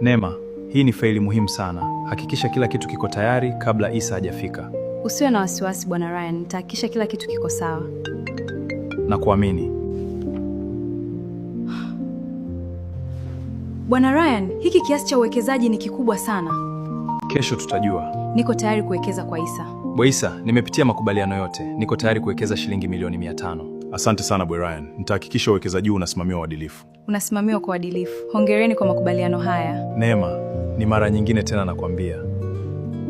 Neema, hii ni faili muhimu sana. Hakikisha kila kitu kiko tayari kabla Isa hajafika. Usiwe na wasiwasi Bwana Ryan, nitahakikisha kila kitu kiko sawa. Nakuamini. Bwana Ryan, hiki kiasi cha uwekezaji ni kikubwa sana. Kesho tutajua. Niko tayari kuwekeza kwa Isa. Bwana Isa, nimepitia makubaliano yote. Niko tayari kuwekeza shilingi milioni 500. Asante sana Bwana Ryan, nitahakikisha uwekezaji huu unasimamiwa uadilifu. Unasimamiwa kwa uadilifu. Hongereni kwa makubaliano haya. Neema, ni mara nyingine tena nakwambia,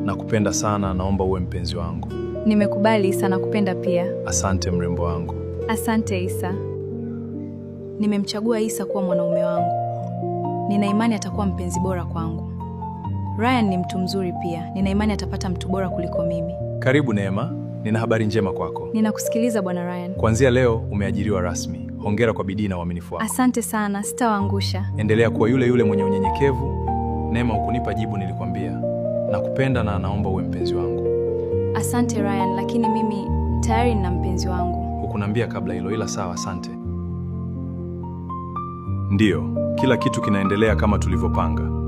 nakupenda sana, naomba uwe mpenzi wangu. Nimekubali Isa, nakupenda pia. Asante mrembo wangu. Asante Isa. Nimemchagua Isa kuwa mwanaume wangu. Nina imani atakuwa mpenzi bora kwangu. Ryan ni mtu mzuri pia. Nina imani atapata mtu bora kuliko mimi. Karibu Neema, nina habari njema kwako. Ninakusikiliza Bwana Ryan. Kuanzia leo umeajiriwa rasmi. Hongera kwa bidii na uaminifu wako. Asante sana, sitawaangusha. Endelea kuwa yule yule mwenye unyenyekevu. Neema, hukunipa jibu nilikwambia. Nakupenda na naomba uwe mpenzi wangu. Asante Ryan, lakini mimi tayari nina mpenzi wangu. Hukuniambia kabla hilo, ila sawa, asante. Ndiyo, kila kitu kinaendelea kama tulivyopanga.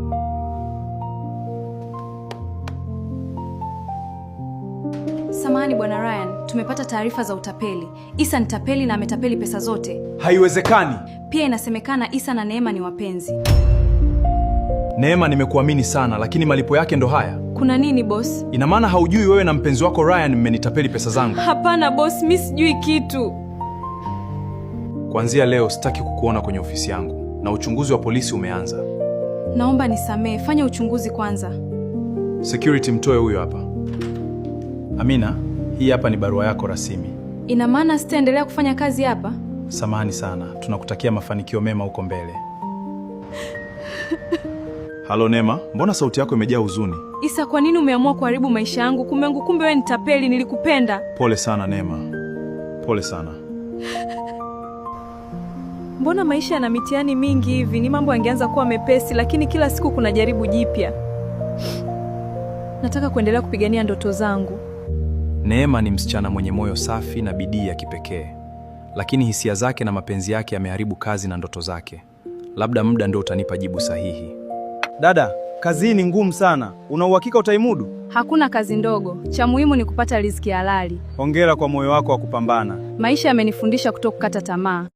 Samahani Bwana Ryan, tumepata taarifa za utapeli. Isa ni tapeli na ametapeli pesa zote. Haiwezekani! Pia inasemekana Isa na Neema ni wapenzi. Neema, nimekuamini sana, lakini malipo yake ndo haya. Kuna nini boss? Ina maana haujui wewe na mpenzi wako Ryan mmenitapeli pesa zangu? Hapana boss, mi sijui kitu. Kuanzia leo sitaki kukuona kwenye ofisi yangu, na uchunguzi wa polisi umeanza. Naomba nisamehe, fanya uchunguzi kwanza. Security, mtoe huyo hapa. Amina, hii hapa ni barua yako rasmi. Ina maana sitaendelea kufanya kazi hapa? Samahani sana, tunakutakia mafanikio mema huko mbele. Halo Neema, mbona sauti yako imejaa huzuni? Isa, kwa nini umeamua kuharibu maisha yangu? Kumbe wewe ni tapeli, nilikupenda. Pole sana Neema, pole sana. Mbona maisha yana mitihani mingi hivi? Ni mambo yangeanza kuwa mepesi, lakini kila siku kuna jaribu jipya. Nataka kuendelea kupigania ndoto zangu. Neema ni msichana mwenye moyo safi na bidii ya kipekee, lakini hisia zake na mapenzi yake yameharibu kazi na ndoto zake. Labda muda ndio utanipa jibu sahihi. Dada, kazi hii ni ngumu sana. Una uhakika utaimudu? Hakuna kazi ndogo, cha muhimu ni kupata riziki halali. Hongera kwa moyo wako wa kupambana. Maisha yamenifundisha kutokukata tamaa.